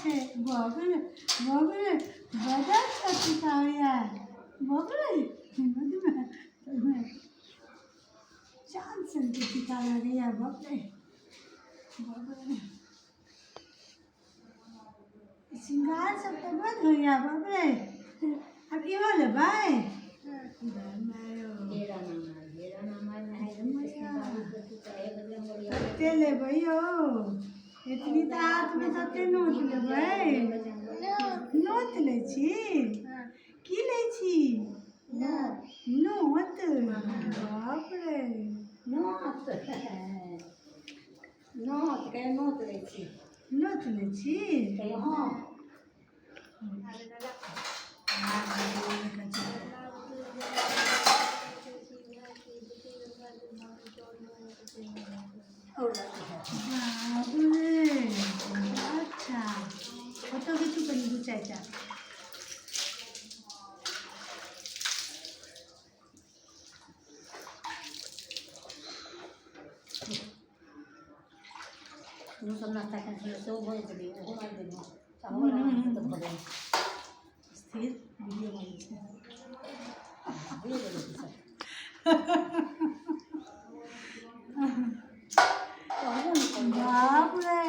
छै। बाप रे बाप रे, बड़ा छत्तीसा होइए। बाप रे, चाँद सनके टीका लगैए। बाप रे बाप रे, श्रृंगार सब तऽ बड होइए। बाप रे, आब इहो लेबै। कते लेबै यौ? एतनी तऽ हाथमे तते नोत लेबै। नोत लै छी? की लै छी? नोत। बाप रे, नोत, नोत के नोत लै छी। नोत लै छी? कहियो हँ। बाप रे, अच्छा, फोटो घिचू कनि दू चारिटा। तू सब नास्ता केने छलै, सेहो भऽ गेलै, ओहो आबि गेलै, चाहो तऽ भऽ गेलै। स्थिर वीडियो बनै छै। भइए गेलै की सब कहबो नहि करै। बाप रे,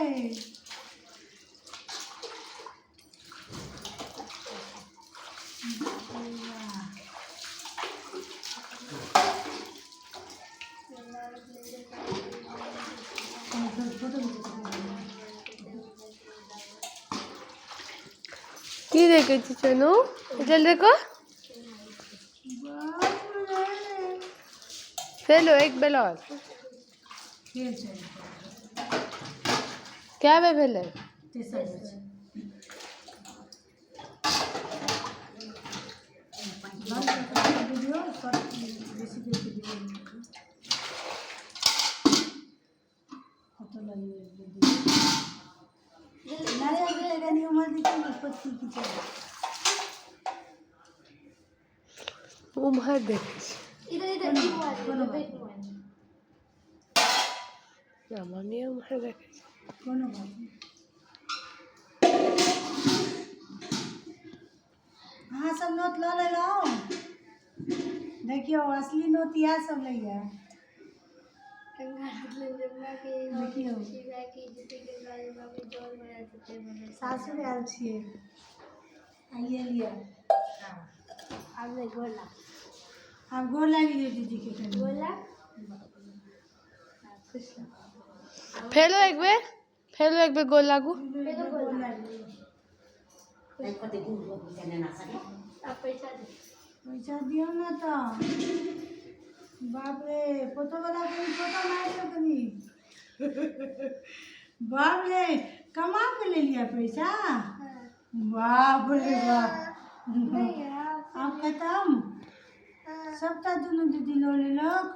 की देखै छी चनू? चल देखो। बाप रे। चलो, एक बेल और। फेर चल। कए बेर भेलै? तेसर बेर छै। बंद कऽ कऽ वीडियो शॉर्ट, बेसी देरके वीडियो नहि करू। फोटो लऽ लियौ एक बेर दीदी। नहि अबै, कनि उम्हर देखियौ ने, पत्ती की छै। उम्हर देखै छी। इधर इधर, ई मोबाइल। कोनो बात मोबाइल। ना, मम्मी उम्हर देखै छी। कोनो बात नहि। अहाँ सब नोत लऽ लेलहुँ? देखियौ, असली नोत इएह सब लैया। देखियौ, सासुर आयल छियै, आइए लिअ। आब नहि गोला। आब गोर लागि लियौ दीदीके कनि। गोला। फेरो एक बेर, फेरो एक बेर गोर लागू। गोर लागि लियौ। कते गुड़ रोपी छै नेना सके। आब पैसा दे। पैसा दियौ ने तऽ। बाप रे, फोटोवला कनि फोटो मारि लियौ कनि। बाप रे, कमा के लेलियै पैसा? बाप रे बाप। आब खतम सबटा। दुनू दीदी लऽ लेलक,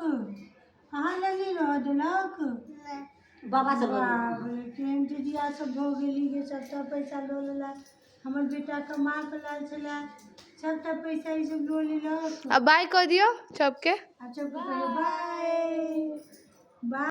अहाँ लग नहि रहऽ देलक। बाबा सब। बाप रे, केहन दीदिया सब भऽ गेली गे। सबटा पैसा लऽ लेलक। हमर बेटा कमा कऽ लायल छलै, सबटा पैसा ई सब लऽ लेलक। आ बाय कऽ दियौ सबके। आब सबके कहियौ बाय बाय।